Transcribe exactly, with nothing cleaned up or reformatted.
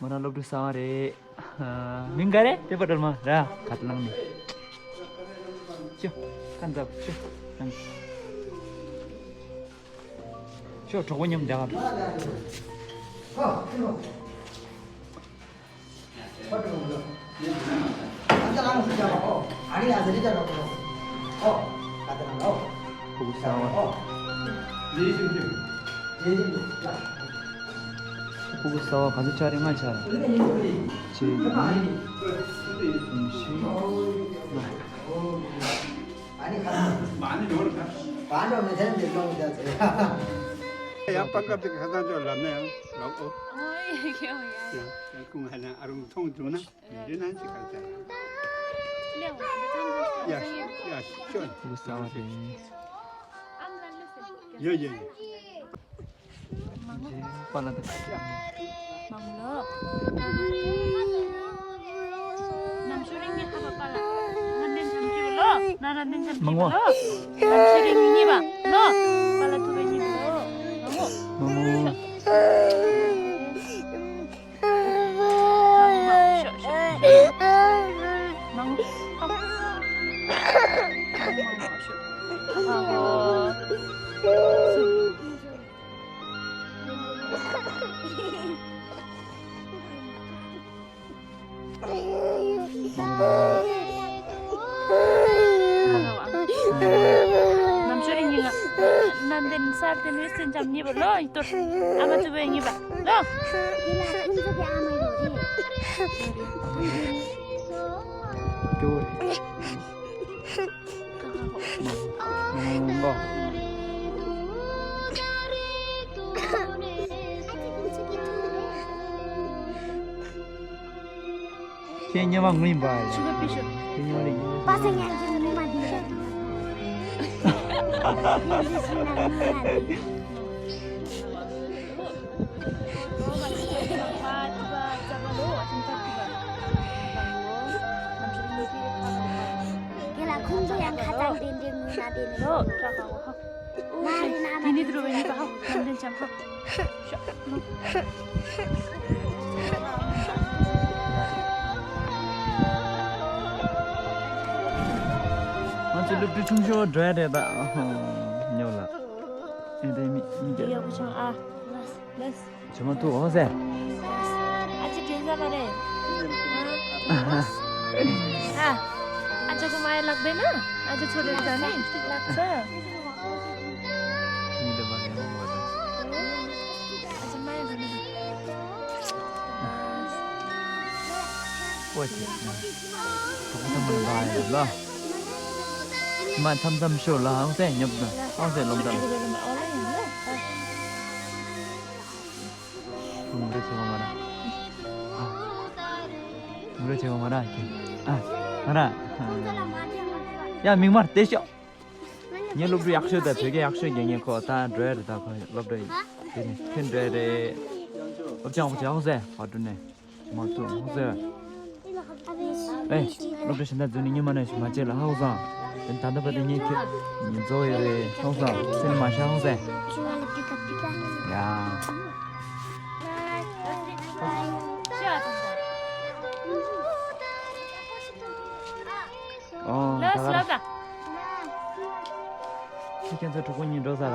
མོ་རང་སློབ་ཕྲུག་གསར་པ་རེད། མིང་ག་རེ། དེ་པ་སྒྲོལ་མ་ར། ཁ་ཏ་ལང་ནི། ཅོ། ཁ་འཛབ་ཅོ། ཁ་འཛབ། ཅོ། གྲོགས་པོ་མཉམ་བསྡད་ག་ཕྲུ་གུ་གསར་པ་ག་ཚོད་ཆགས་རེད། ལྔ་ཆགས་རེད། གཅིག་གཉིས། གསུམ། བཞི། ལྔ། ཡང་སྤང་ཁ་དེ་ཁ་སང་ཚོ་ལབ་ན་ཡང་ལབ་ཨོ། ཨོ་ཡ་ཡ་ཡ། ཡང་ཁོང་ཧ་ན་ཨ་རུང་མཐོང་བྱུང་ན་འདི་ནང་ཅི་ག་ཚད། ཡ་ཡ་ཤོད། ཕྲུ་གུ་གསར་པ་རེད། ཡ་ཡ་ཡ། པ་ལ་དང་། མང་ལོ། ནམ་ཤུ་རིང་གི་ཧ་བ་པ་ལ། ང་འདན་ཆམ་གྱི་ལོ། ན་ན་འདན་ཆམ་གྱི་ལོ། ནམ་ཤུ་རིང་གི་གཉིས་པ་ལོ། པ་ལ་ཐུ་བའི་གཉིས་པ་ལོ། མང་ལོ། མང་ལོ། མང་ལོ། ཤོ་ཤོ། མང་ལོ། མང་ལོ། ཤོ། མང་ལོ། ནམ་ཤོ་རིང་གི་ལ། ནན་ཏན་སར་ཏན་ཝེ་སྟན་ཅམ་གཉིས་པ་ལོ། ཡི་ཏོར་ཨ་མ་ཏུ་བའི་གཉིས་པ་ལོ། དེ་ལ་ཁོང་ཚོ་གི་ཨ་མ་ཡོད་རེད། ཁྱེད་ཉི་མ་ངུ་ཡིན་པ། ཁྱེད་ཉི་མ་ལས་ཉི་མ། པ་སེ་ཉག་གི་ངུ་མ་འདི་རེད། དེ་ལ་ཁོང་ཚོ་ཡང་ཁ་ཚང་དེ་འདྲའི་ངུ་ན་དེ་ནི། དེ་ནི་དུ་རུ་བའི་ནི་པ་ཧ་ནམ་དན་ཅམ་ཧ། ང་ཚོ་སློབ་ཕྲུག་ཆུང་ཆུང་འགྲོ་ཡ་རེད་ད། ཉོ་ལ། ཨེ་དེ་མི་མི་རྒྱ། ཡག་པོ་བྱུང་ཨ། ལས། ཇོ་མོ་ཐུག་འོང་ཟེར། ཨ་ཅེ་དྲན་ས་མ་རེད། ཨ། ཨ་ཅེ་གོ་མ་ཡ་ལག་པས་ན། ཨ་ཅེ་ཚོ་རེད་ཟ་ནི། ལག་ས། མི་འདི་མ་ཡ་མ་གོ་ད། ཨ་ཅེ་མ་ཡ་གོ་ནི། ཨོ་ཅེ། ཐོག་ཐོག་མ་ལ་ཡོད་ལ། མ་མཚམས་མཚམས་ཤོར་ལ་ཧང་སེ་ཉོབ་ན་ཧང་སེ་ལོམ་དང་། ངུ་རེ་ཆེ་བ་མ་ར། ངུ་རེ་ཆེ་བ་མ་ར་ཁྱེད། ཨ། མ་ར། ཡ་མིག་དམར་དེ་ཤོག་ངའི་སློབ་ཕྲུག་ཡག་ཤོས་དང་བོད་སྐད་ཡག་ཤོས་རྒྱག་མཁན་ཁོ་ད་འགྲོ་ཡ་རེད། ད་ཁོ་སློབ་གྲྭ་དེ་ནས་ཁྱོད་འགྲོ་ཡ་རེད། སློབ་སྦྱོང་བྱེད་ཧོ་ཟེ་བར་དུ་ནས་མ་ཐུབ་ཧོ་ཟེ། ཨེ། སློབ་གྲྭ་གཞན་དག་འཛུལ་ནས་ཉི་མ་ནས་མ་བྱེད་ལ་ཧ་གོ་སོང་། དེ་ད་ལྟ་བར་དུ་ངས་ཁྱོད་ཉིན་རྫོགས་ཡོད་རེད་ཧ་གོ་སོང་། སེམས་མ་ཤ་ཧོ་ཟེ། ཡ། ཨོ། ལགས་ལགས། ཁྱེད་ཁྱེད་ཚོ་གྲོགས་པོ་གཉིས་འགྲོ་ས་ལ།